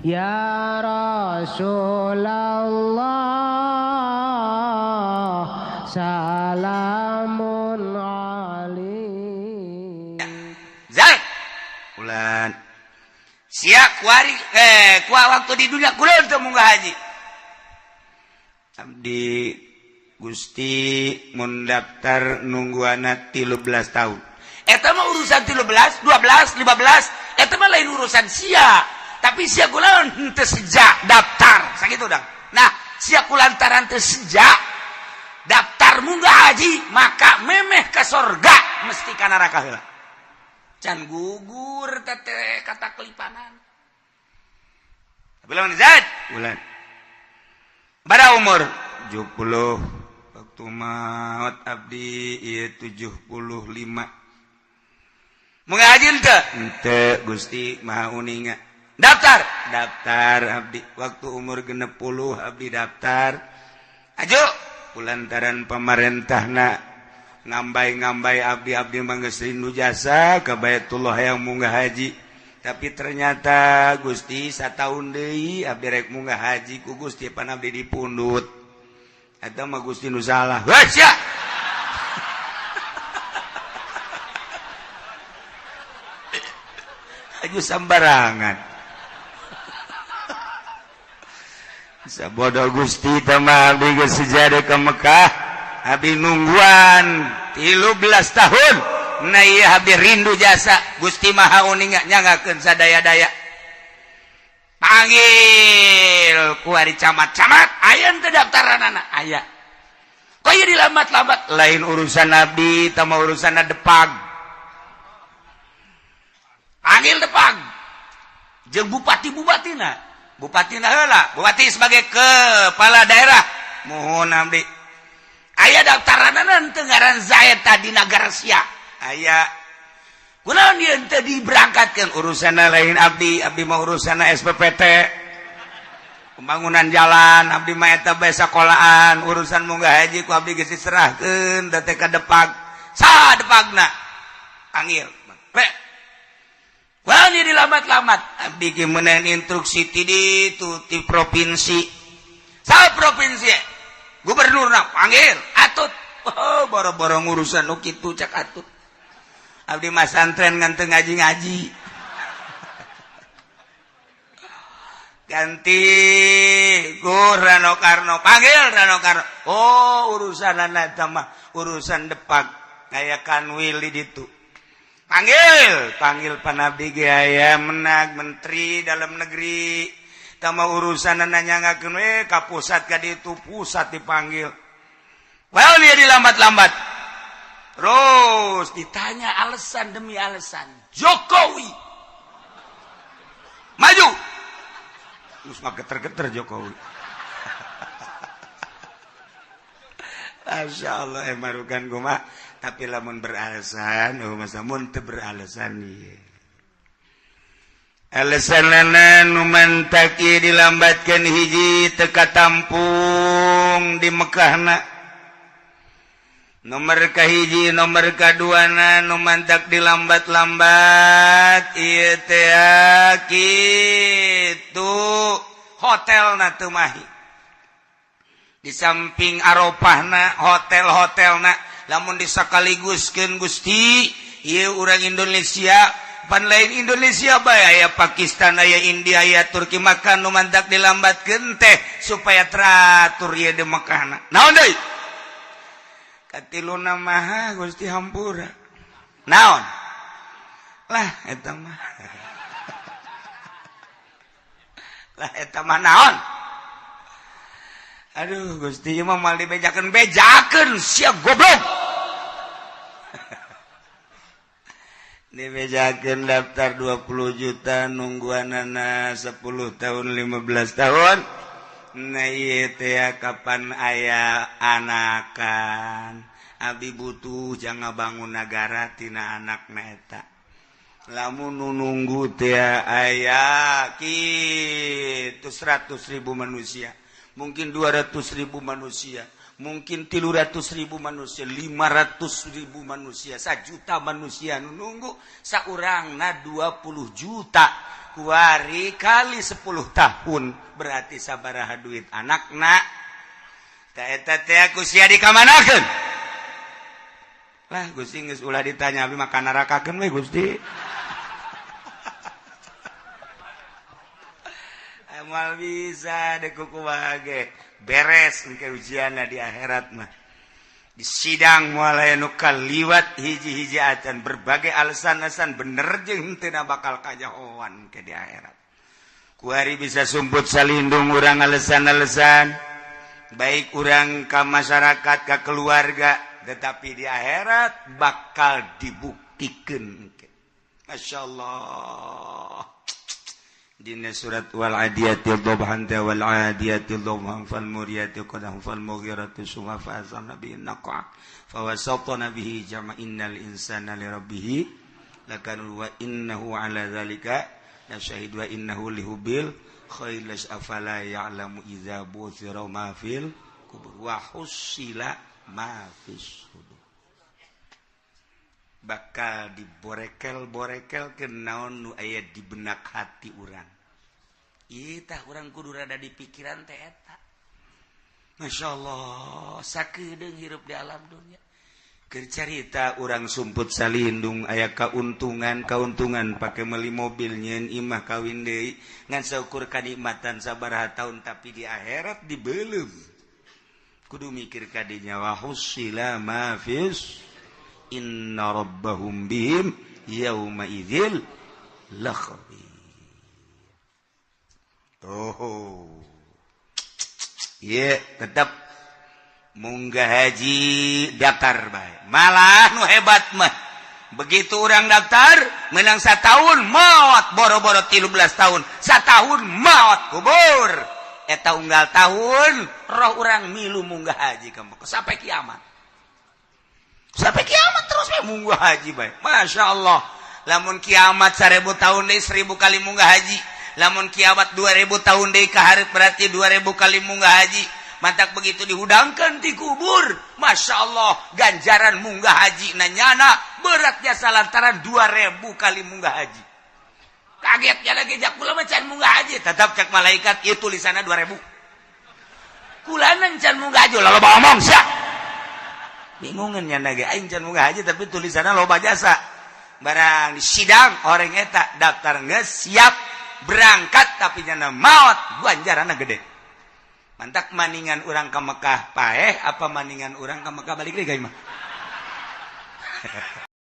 Ya Rasulullah salamun alaik. Zaid bulan siap kuari kuah waktu di dunia kulon teu munggah haji. Abdi Gusti mun daftar nungguana 13 tahun. Eta mah urusan 13, 12, 15, eta mah lain urusan sia. Tapi sia kulaon teu sejak daftar, sakitu dang. Nah, sia kulantaran teu sejak daftar munggah haji, maka memeh ke sorga mesti ka neraka heula. Can gugur teh kata kelipanan. Tapi lamun Zaid bulan. Pada umur 70 waktu maut abdi ieu 75. Munggah haji teu? Henteu Gusti Maha Uninga. Daftar, daftar abdi waktu umur 60 abdi daftar. Aju kulantaran pemerintahna ngambay-ngambay abdi-abdi mah geus rindu jasa ka Baitullah yang munggah haji. Tapi ternyata Gusti sataun deui abdi rek munggah haji ku Gusti pan abdi dipundut. Eta mah Gusti nu salah. Heuh sia. Aju sambarangan. Sabodo Gusti teh mah abdi geus sejadah ka Mekah. Abdi nungguan 13 tahun. Nah ieu abdi rindu jasa Gusti Maha Uninga nyangakeun sadaya-daya. Panggil kuari camat-camat, aya teu daftaranana? Aya. Kok ieu dilambat-lambat? Lain urusan abdi, tah mah urusanna Depag. Panggil Depag. Jeung bupati-bupatina. Bupatina heula, bupati sebagai kepala daerah. Mohon abdi. Aya daftaranana teu ngaran Zaid tadi nagara sia. Aya. Kunaon ieu teu diberangkatkeun? Urusanna lain abdi, abdi mah urusanna SPPT. Pembangunan jalan, abdi mah eta bae sakolaan, urusan munggah haji ku abdi geus diserahkeun teh ka Depag. Saha Depagna? Panggil. Pe. Wah, ini dilambat-lambat. Abdi ge meunang instruksi ti ditu ti provinsi. Saha provinsi? Gubernurna panggil, atut. Oh, boro-boro ngurusan nu kitu cak atut. Abdi mah santren ngan teu ngaji-ngaji. Ganti Gur Rano Karno, panggil Rano Karno. Oh, urusanana eta mah urusan Depag aya Kanwil di ditu. Panggil, panggil panabdi ge aya menag menteri dalam negeri. Tama urusan nyangakeun we ka pusat ka ditu, pusat dipanggil. Well, dia dilambat-lambat. Terus ditanya alasan demi alasan. Jokowi maju. Terus mah geter-geter Jokowi. Masya Allah emarukan gua tapi lamun beralasan, oh masa mun teu beralasan ieu. Alasanana nu mantak ieu dilambatkeun hiji teu katampung di Mekahna. Nomor kahiji, nomor kaduana nu mantak dilambat-lambat ieu teh kitu hotelna teu mahi. Di samping Arafahna hotel-hotelna lamun disakaliguskeun Gusti ieu urang Indonesia pan lain Indonesia bae aya Pakistan aya India aya Turki maka nu mantak dilambatkeun teh supaya teratur ieu di Mekahna. Naon deui? Katiluna maha Gusti hampura. Naon? Lah eta mah. Lah eta mah naon? Aduh Gusti ieu mah moal dibejakeun bejakeun sia goblok. Dibejakeun daftar 20 juta nungguanana 10 tahun 15 tahun. Nah ieu teh kapan aya anakan. Abdi butuh jangan bangun nagara tina anakna eta. Lamun nu nunggu teh aya kitu 100.000 manusia, mungkin 200.000 manusia, mungkin 300.000 manusia, 500.000 manusia, 1 juta manusia nu nunggu saurangna 20 juta. Kuari kali 10 tahun berarti sabaraha duit anakna? Tah, eta teh ku sia dikamanakeun lah? Gusti, geus ulah ditanya, abi mah ka nerakakeun we, Gusti. Moal bisa deh, kumaha ge beres engke ujianna di akhirat mah. Di sidang moal aya nu kaliwat hiji-hiji acan. Berbagai alasan-alasan bener jeung teu bakal kajahoan ke di akhirat. Kuari bisa sumput salindung urang, alasan-alasan baik urang ka masyarakat, ka keluarga, tetapi di akhirat bakal dibuktikan. Masya Allah. Dina surat wal adiyati dhabhan, wal adiyati dhabhan, fal muriyati qadhan, fal mughirati subha, fa asarna bihi naqa, fa wasatna bihi jama, innal insana li rabbih lakanud, wa innahu ala dzalika lasyahid, wa innahu lihubbil khair afala ya'lamu idza bu'thira ma fil kubur wa husila ma fis sudur. Bakal diborekel-borekel ke naon nu aya di benak hati urang. Itah urang kudu rada di pikiran teh eta. Masya Allah, sakedeung hirup di alam dunia. Keur carita urang sumput salindung aya kauntungan, kauntungan pake meuli mobil, nyieun imah, kawin deui, ngan saukur kanikmatan sabaraha tahun, tapi di akhirat dibelum. Kudu mikir kadinya, wa husila ma fis inna rabbahum bihim yauma idzil lakhabir. Oh ye, tetap munggah haji, daftar bae. Malah nu hebat mah begitu orang daftar menang tahun maut, boro-boro 13 tahun, tahun maut kubur. Eta unggal tahun roh orang milu munggah haji kamu sampai kiamat, sampai kiamat terus we munggah haji bae. Masya Allah, lamun kiamat 1000 tahun deui, 1000 kali munggah haji. Lamun kiamat 2000 tahun deui ka hareup, berarti 2000 kali munggah haji. Mantak begitu dihudangkan di kubur, Masya Allah, ganjaran munggah haji nanyana berat jasa lantaran 2000 kali munggah haji. Kaget ya lagi, jak kula mah can munggah haji, tetap cek malaikat itu tulisanna 2000. Kulana can munggah haji, lalu ngomong sia bingungan nya ge, aing can munggah haji tapi tulisanna loba jasa. Barang di sidang orang eta daftar geus siap berangkat tapi nyana maut, ganjaranna gede. Mantak maningan urang ke Mekah paeh apa maningan urang ke Mekah balik deui mah.